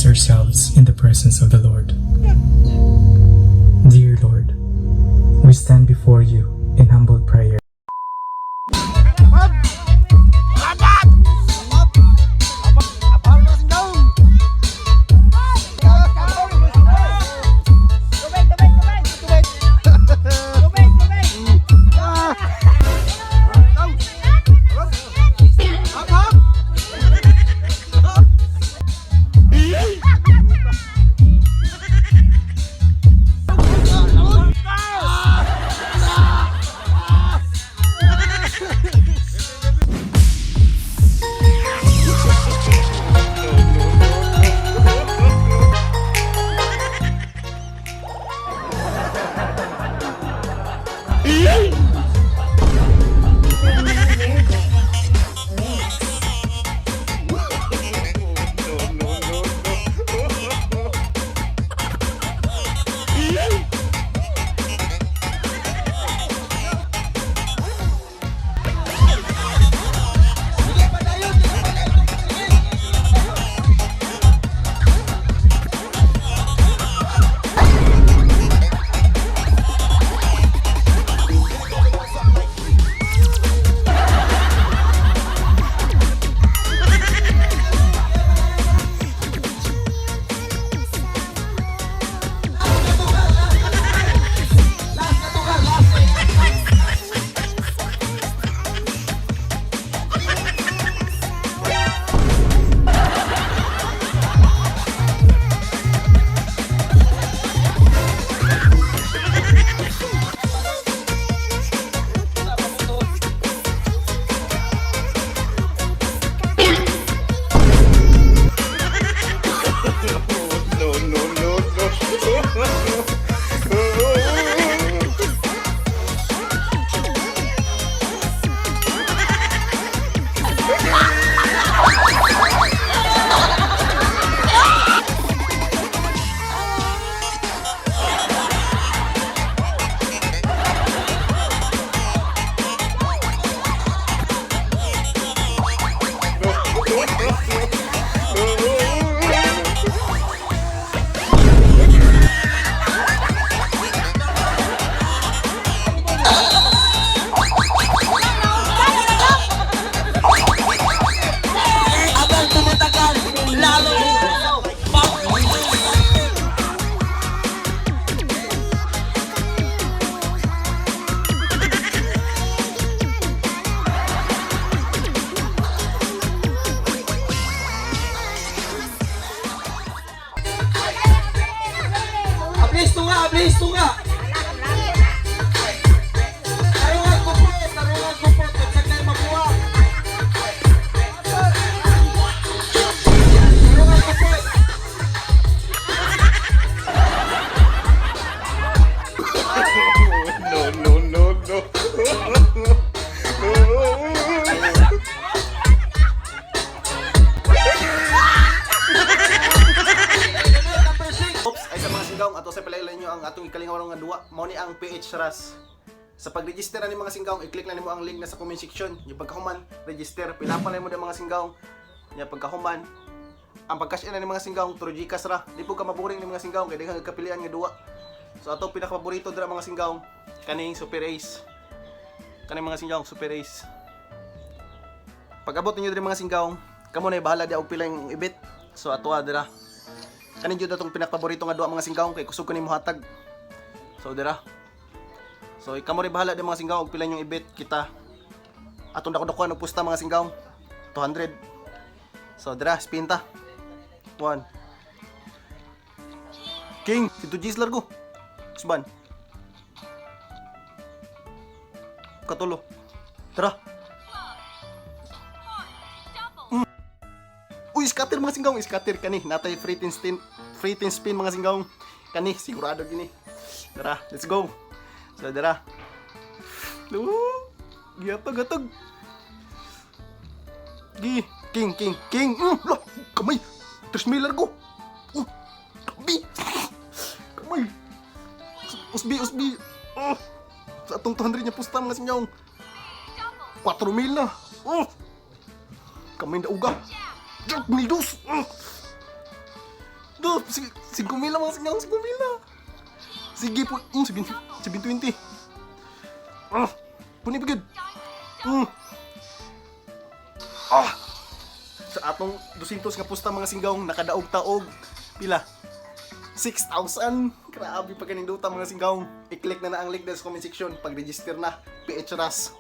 place ourselves in the presence of the Lord. Dear Lord, we stand before you in humble prayer. No, no, no, no. Habang tumatagal, lalo. Ablis tunga, ablis tunga. Tarungan ko po, tarungan ko po, kung kayo makuha. Tarungan ko po. No, no, no, no. Oops, ay sa mga singgawng ato sa palailan nyo ang atong ikalingaw nga duwa. Mao ni ang PH Ras. Sa pag-register na ni mga singgawng, i-click na nimo ang link na sa comment section. Yung pagkahuman, register. Pila pa na mo mga singgawng. Yung pagkahuman, ang pag-cash in na ni mga singgawng, through GCash ra. Di po ka maboring ni mga singgawng, kay daghang kapilian nga duwa. So ato pinakapaborito dira mga singgawng, kaning Super Ace. Kaning mga singgawng, Super Ace. Pag-abot ninyo diri mga singgawng, kamo na bahala di og pila yung ibit. So ato dira. Kanin jud atong pinakapaborito nga duwa mga singgawng kay kusog ko nimo hatag. So dira. So kamo rin bahala di mga singgawng og pila inyong ibit kita. Atong dako-dakuan og pusta mga singgawng. 200. So dira spin ta. 1. King, dito G's largo. Usban. Katulo. Tara. Uy, scatter mga singgawng, scatter kani. Natay free tin spin, free tin spin mga singgawng. Kani, sigurado gini. Tara, let's go. So, tara. Ooh, giatog, atog. Gi, king, king, king. Lo, kamay. Tres mil largo. Bi. Kamay. Usbi, usbi. Oh. Sa atong 200 niya pusta mga singgawng. 4 mil na. Oh. Kamay na uga. Jack Mildus! 5,000, mga singkaong, 5,000. Sige po, 720. Ah, puni pa gud. Ah! Sa atong 200 nga pusta, mga singgawng, nakadaog taog. Pila? 6,000! Grabe pa kaninduta, mga singgawng. I-click na na ang link sa comment section. Pag-register na, PH Ras.